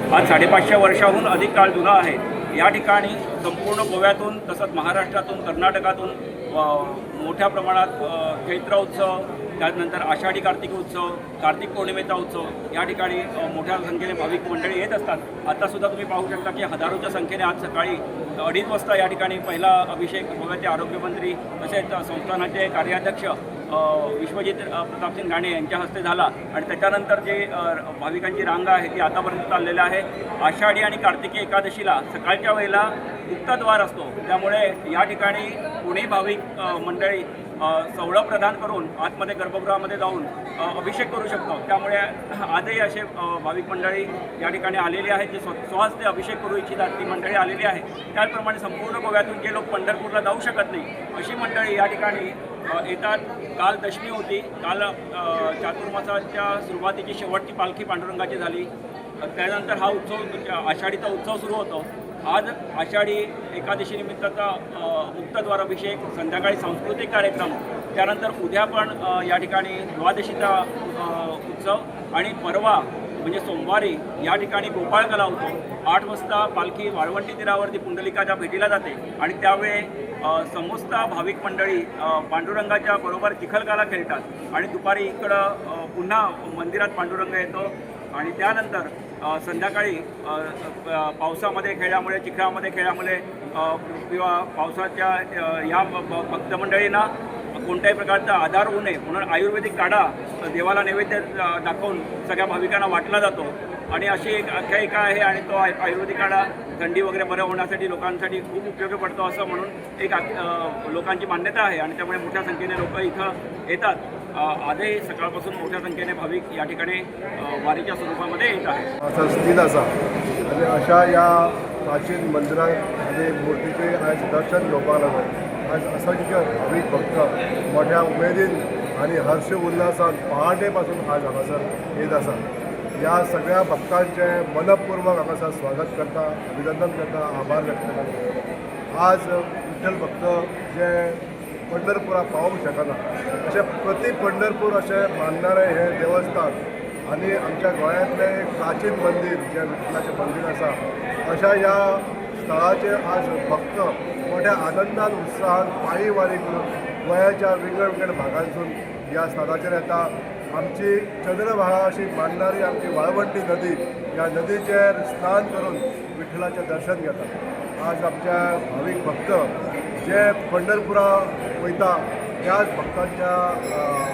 आज 550 वर्षाहून अधिक काळ जुना आहे. या ठिकाणी संपूर्ण गोव्यातून तसंच महाराष्ट्रातून, कर्नाटकातून मोठ्या प्रमाणात चैत्र उत्सव, त्यानंतर आषाढी कार्तिक उत्सव, कार्तिक पौर्णिमेचा उत्सव या ठिकाणी मोठ्या संख्येने भाविक मंडळी येत असतात. आतासुद्धा तुम्ही पाहू शकता की हजारोच्या संख्येने आज सकाळी 2:30 वाजता या ठिकाणी पहिला अभिषेक गोव्याचे आरोग्यमंत्री तसेच संस्थानाचे कार्याध्यक्ष विश्वजित प्रतापसिंग राणे यांच्या हस्ते झाला आणि त्याच्यानंतर जे भाविकांची रांग आहे ती आतापर्यंत चाललेली आहे. आषाढी आणि कार्तिकी एकादशीला सकाळच्या वेळेला गुप्तद्वार असतो, त्यामुळे या ठिकाणी कोणी भाविक मंडळी सवळं प्रदान करून आतमध्ये गर्भगृहामध्ये जाऊन अभिषेक करू शकतो. त्यामुळे आजही असे भाविक मंडळी या ठिकाणी आलेली आहेत, जे स्वहस्ते अभिषेक करू इच्छितात ती मंडळी आलेली आहे. त्याचप्रमाणे संपूर्ण गोव्यातून जे लोक पंढरपूरला जाऊ शकत नाही अशी मंडळी या ठिकाणी येतात. काल दशमी होती. काल चातुर्मासाच्या सुरुवातीची शेवटची पालखी पांडुरंगाची झाली. त्यानंतर हा उत्सव, आषाढीचा उत्सव सुरू होतो. आज आषाढी एकादशी निमित्ताचा मुक्तद्वार अभिषेक, संध्याकाळी सांस्कृतिक कार्यक्रम, त्यानंतर उद्या पण या ठिकाणी द्वादशीचा उत्सव आणि परवा म्हणजे सोमवारी या ठिकाणी गोपाळकला होतो. 8 वाजता पालखी वाळवंटी तीरावरती पुंडलिकाच्या भेटीला जाते आणि त्यावेळी समस्त भाविक मंडळी पांडुरंगाच्या बरोबर चिखलकाला खेळतात आणि दुपारी इकडं पुन्हा मंदिरात पांडुरंग येतो आणि त्यानंतर संध्याकाळी पावसामध्ये खेळल्यामुळे, चिखलामध्ये खेळल्यामुळे किंवा पावसाच्या ह्या भक्तमंडळींना कोणत्याही प्रकारचा आधार होऊ नये म्हणून आयुर्वेदिक काढा देवाला नैवेद्य दाखवून सगळ्या भाविकांना वाटला जातो आणि अशी एक आख्यायिका आहे. आणि तो आयुर्वेदिक काढा थंडी वगैरे बरं होण्यासाठी लोकांसाठी खूप उपयोगी पडतो असं म्हणून एक लोकांची मान्यता आहे आणि त्यामुळे मोठ्या संख्येने लोक इथं येतात. आजही सकाळपासून मोठ्या संख्येने भाविक या ठिकाणी वारीच्या स्वरूपामध्ये येत आहेत. असा स्थित आसा आनी अशा ह्या प्राचीन मंदिरात आनी मूर्तीचें आयज दर्शन घेवपाक लागून आयज असंख्य भावीक भक्त मोठ्या उमेदीन आनी हर्ष उल्हासान पहाटे पासून आज हांगासर येत आसा. ह्या सगळ्या भक्तांचें मनपूर्वक हांगासर स्वागत करता, अभिनंदन करता, आभार व्यक्त करता. आज विठ्ठल भक्त जे पंढरपुरा पावूंक शकना अशें प्रति पंढरपूर अशें मानणारें हें देवस्थान आनी आमच्या गोंयांतलें एक प्राचीन मंदीर जें विठ्ठलाचें मंदीर आसा, अशा ह्या स्थळाचेर आज भक्त मोठ्या आनंदान, उत्साहान पायी वारी करून गोंयाच्या विंगड विंगड भागांसून ह्या स्थानाचेर येता. आमची चंद्रभागा अशी मानणारी आमची वाळवंटी नदी, ह्या नदीचेर स्नान करून विठ्ठलाचें दर्शन घेतात. आज आमच्या भावीक भक्त जे पंढरपुरा वयता त्याच भक्तांच्या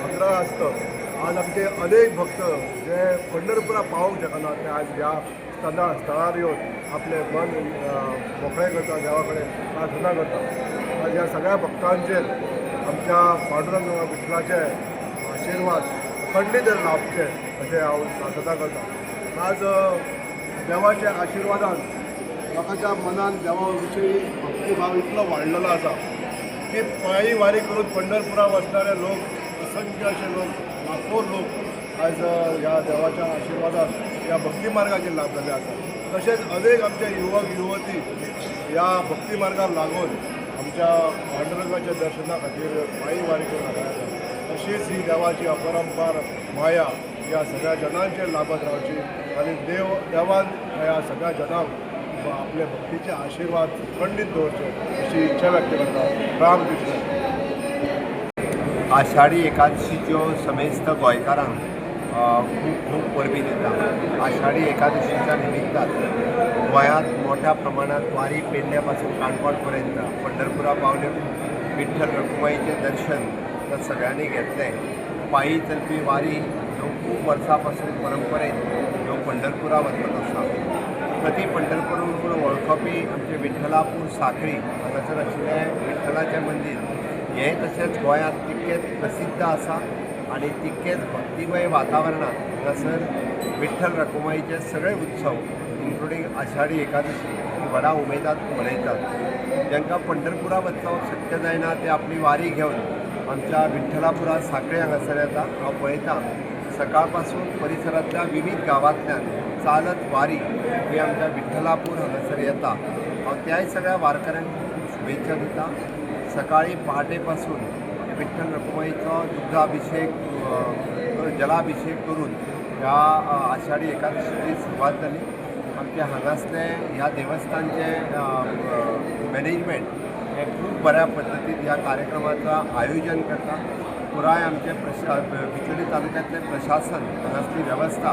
आग्रह आसता. आज आमचे अनेक भक्त जे पंढरपुरा पावूंक शकना ते आज ह्या स्थळार येवन आपलें मन मोकळें करता, देवा कडेन प्रार्थना करता. आज ह्या सगळ्या भक्तांचेर आमच्या पांडुरंग विठ्ठलाचे आशिर्वाद अखंडीत लाभचे अशें हांव प्रार्थना करता. आज देवाच्या आशिर्वादान लोकांच्या मनान देवा विशयी भक्तिभाव इतलो वाडलेलो आसा की पायी वारी करून पंढरपुरा वचणारे लोक, असंख्य असे लोक, लाखो लोक आज ह्या देवाच्या आशिर्वादान ह्या भक्ती मार्गाचेर लाभलेले आसा. तशेंच अनेक आमचे युवक युवती ह्या भक्ती मार्गार लागून आमच्या पांडुरंगाच्या दर्शना खातीर पायी वारी करून हांगा येतात. तशीच ही देवाची अपरंपार माया ह्या सगळ्या जनांचेर लाभत रावची आनी देवान ह्या सगळ्या जनांक आपले भक्तीचे आशिर्वाद खंडीत दवरचे अशी इच्छा व्यक्त करता. राम कृष्ण. आषाढी एकादशीच्यो समेस्त गोंयकारांक खूब खूब परबीं दिता. आषाढी एकादशीच्या निमित्तान गोंयांत मोठ्या प्रमाणात वारी पेडण्या पासून काणकोण पर्यंत पंढरपुरा पावले. विठ्ठल रखुमाईचें दर्शन तर सगळ्यांनी घेतलें. पायी चलपी वारी ह्यो खूब वर्सां पासून परंपरेन ह्यो पंढरपुरा वचत आसा. प्रति पंढरपूर म्हणून वळखपी आमचें विठ्ठलापूर साखळी हांगासर आशिल्लें विठ्ठलाचें मंदीर हें तशेंच गोंयांत तितकेंच प्रसिद्ध आसा आनी तितकेंच भक्तिमय वातावरणांत हांगासर विठ्ठल रखुमाईचे सगळे उत्सव, इन्क्लुडींग आषाढी एकादशी, ही व्हडा उमेदान मनयतात. जांकां पंढरपुरा वचप शक्य जायना ते आपली वारी घेवन आमच्या विठ्ठलापुरा साखळे हांगासर येता. हांव पळयतां, सकाळ पासून परिसरांतल्या विविध गांवांतल्यान चालत वारी ही आमच्या विठ्ठलापूर हांगासर येता. हांव त्याय सगळ्या वारकऱ्यांक खूब शुभेच्छा दिता. सकाळी पहाटे पासून विठ्ठल रखुमाईचो दुग्धाभिषेक, जलाभिषेक करून ह्या आषाढी एकादशीची सुरवात जाली. आमचे हांगासले ह्या देवस्थानचे मॅनेजमेंट हें खूब बऱ्या पद्दतीन ह्या कार्यक्रमाचो आयोजन करता. पुराय आमचे बिचोली तालुक्यांतलें प्रशासन, हांगासली वेवस्था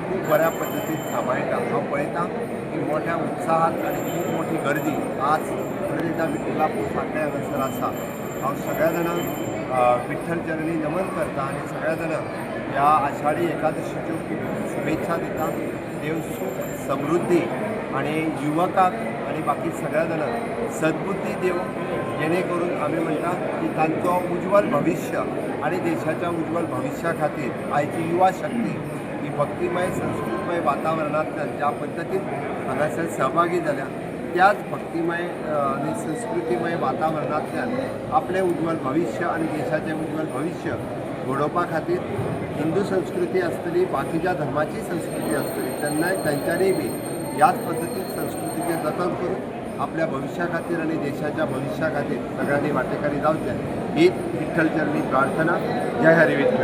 खूब बऱ्या पद्दतीन सांबाळटा. हांव पळयतां की मोठ्या उत्साहात आनी खूब मोठी गर्दी आज परत एकदा विठ्ठलापूर फांट्या हांगासर आसा. हांव सगळ्या जाणांक विठ्ठल चरणी नमन करता आनी सगळ्या जाणांक ह्या आषाढी एकादशीच्यो खूब शुभेच्छा दिता. देव सुख समृद्धी आनी युवकाक आनी बाकी सगळ्या जाणांक सद्बुद्धी दिवं, जेणे करून आमी म्हणटा की तांचो उज्ज्वल भविश्य आनी देशाच्या उज्ज्वल भविश्या खातीर आयची युवा शक्ती ही भक्तिमय संस्कृतमय वातावरणांतल्यान ज्या पद्दतीन हांगासर सहभागी जाल्या त्याच भक्तिमय आनी संस्कृतीमय वातावरणांतल्यान आपलें उज्ज्वल भविश्य आनी देशाचें उज्ज्वल भविश्य घडोवपा खातीर हिंदू संस्कृती आसतली, बाकीच्या धर्माची संस्कृती आसतली, तेन्नाय तांच्यांनी बी ह्याच पद्दतीन संस्कृतीचें जतन करून आपल्या भविश्या खातीर आनी देशाच्या भविश्या खातीर सगळ्यांनी वांटेकारी जावचें हीच विठ्ठल चरणी प्रार्थना. जय हरी विठ्ठल.